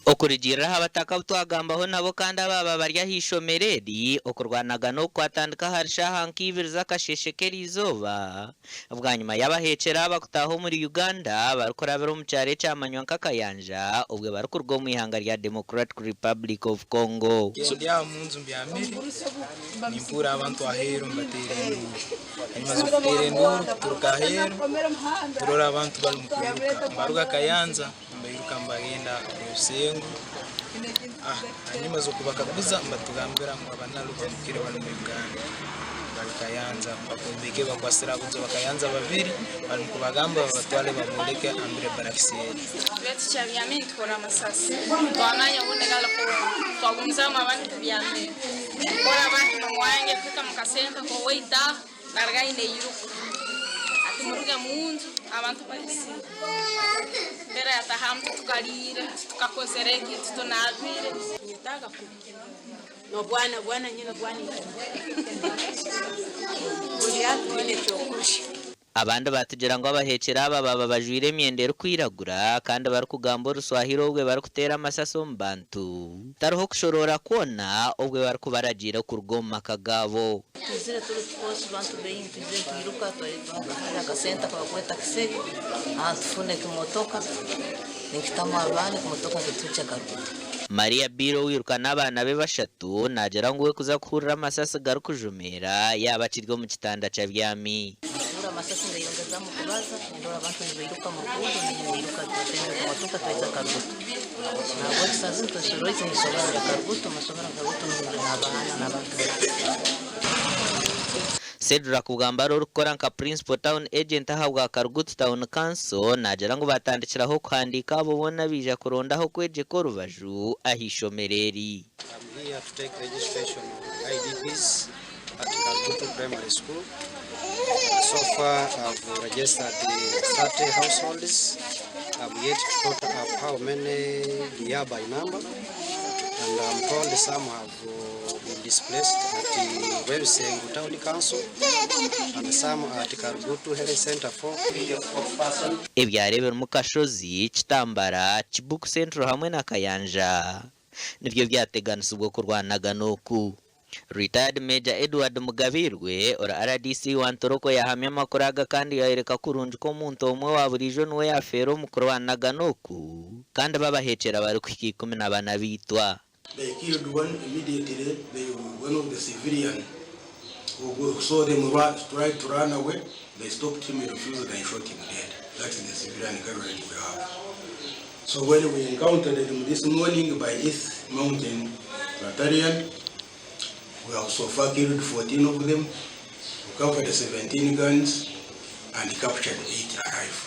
Okurugiirira aha bataka abu twagambaho nabo kandi abaaba bari aha ishomero eri, okurwanagana oku kwatandika ahari shaaha nka ibiri z'akasheeshe k'eriizooba bwanyima y'abaheekyera aba kutaaha omuri Uganda barikurabira omu kyaro ekyamanywa nka Kayanja obwe barikuruga omu ihanga rya Democratic Republic of Congo. Ndi aha munju mbyamire, nimpuura abantu aheeru nibateera enduuru. Hanyuma z'okuteera enduuru kuturuka aheeru, turora abantu bari omu kwiruka nibaruga Kayanja nibairuka nibagenda Rwebisengo. Hanyuma z'okubakaguza nibatugambira ngu abanalu bambukire bari omu Uganda bari Kayanja bakombeke bakwasire abojo ba Kayanja babiri bari mukubagamba babatwale baboleke ambire barakisi eri. Itwe tukyabyami nituhurira amasasi twamanya obundi twagumizamu abandi tubyamire. Kora abantu nomwanya kuhika mukasente k'owaitu aho naruga aine eiruka ati muruge munju abantu baizire embeera yatahamu titukariire titukakozire ki titunaabire. Nyetaaga kubi nobwana bwana nyine bwana buri hati twine ekyokurya. Abandi baatugira ngu abaheekyera aba baaba bajwaire emyenda erikwiragura kandi barikugamba Oruswahili obwe barikuteera amasasi omu bantu tariho kushoroora kwona obwe barikubaragiira okuruga omu maka gaabo. Twizire turi tukoosi bantu baingi twizire nitwiruka twahika aha kasenta aku barikweta Kiseke aha nitufuna ekimotoka ninkitamu abaana ekimotoka nikituhikya Karugutu. Maria Biira owiruka n'abaana be bashatu naagira ngu we kuza kuhurira amasasi garikujumiira yaaba akiri omu kitanda kyabyami. Nituhurra amasasi ngayongezamu kubaza nindora abantu nibairuka mu ruguudo nairuka twatemba ekimotoka twaija Karugutu nahabweki saaha zinu twesoroize omu isomero rya Karugutu omu isomero Karugutu nuho ndi n'abaana n'abantu boona. Cedric Bwambara orikukora nka Principal Town Agent ahabwa Karugutu Town Council naagira ngu batandikiraho kuhandiika abo boona abaija kurondaho kwegyeka orubaju aha ishomero eri. I'm here to take registration of IDPs at Karugutu Primary School. So far, I've registered 30 households. I'm yet to total up how many they are by number. And I'm told some have been displaced at the Rwebisengo Town Council and some at Karugutu Health Center 4. Ebyaro ebirimu Kashozi, Kitambara, Kibuku Central hamwe na Kayanja nibyo byateganisibwa okurwanagana oku. Retired Major Edward Mugabirwe ori RDC wa Ntoroko yahamya amakuru aga kandi yayoreka kurungi ko omuntu omwe wa buriijo niwe yafeera omu kurwanagana oku kandi babahekyera barikuhika 14 biitwa. They killed one immediately. They, one of the civilian who saw them run, tried to run away. They stopped him, he refused, and shot him dead. That is the civilian casualty we have. So when we encountered them this morning by East Mountain Battalion, we have so far killed 14 of them, recovered 17 guns, and captured 8 alive.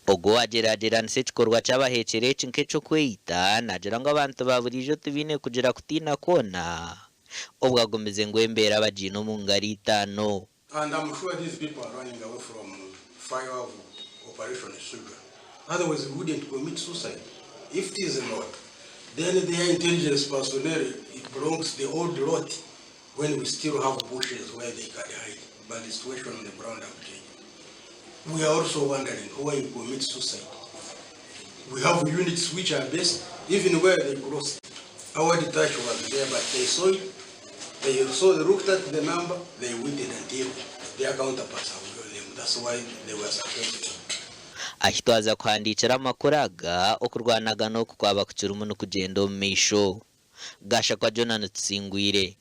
Ogwo wagyeragyeranisa ekikorwa ky'abahekyera eki nk'ekyokweyita naagira ngu abantu ba buriijo tibaine kugira kutiina kwona obwo agumize ngu embeera bagiine omu ngaro itaano. And I'm sure these people are running away from fire of Operation Sugar. Otherwise, we wouldn't commit suicide. If it is not, then their intelligence personnel, it belongs to the old lot when we still have bushes where they can hide. But the situation on the ground have changed. We are also wondering why you commit suicide. We have units which are based even where they crossed. Our detach was there, but they saw it. They saw, they looked at the number, they waited until their counterparts have joined them. That's why they were successful. Ahi twaza kuhandiikira amakuru aga okurwanagana oku kwaba kukirimu nikugyenda omu maisho. Gashakwa Jonah Tusingwire.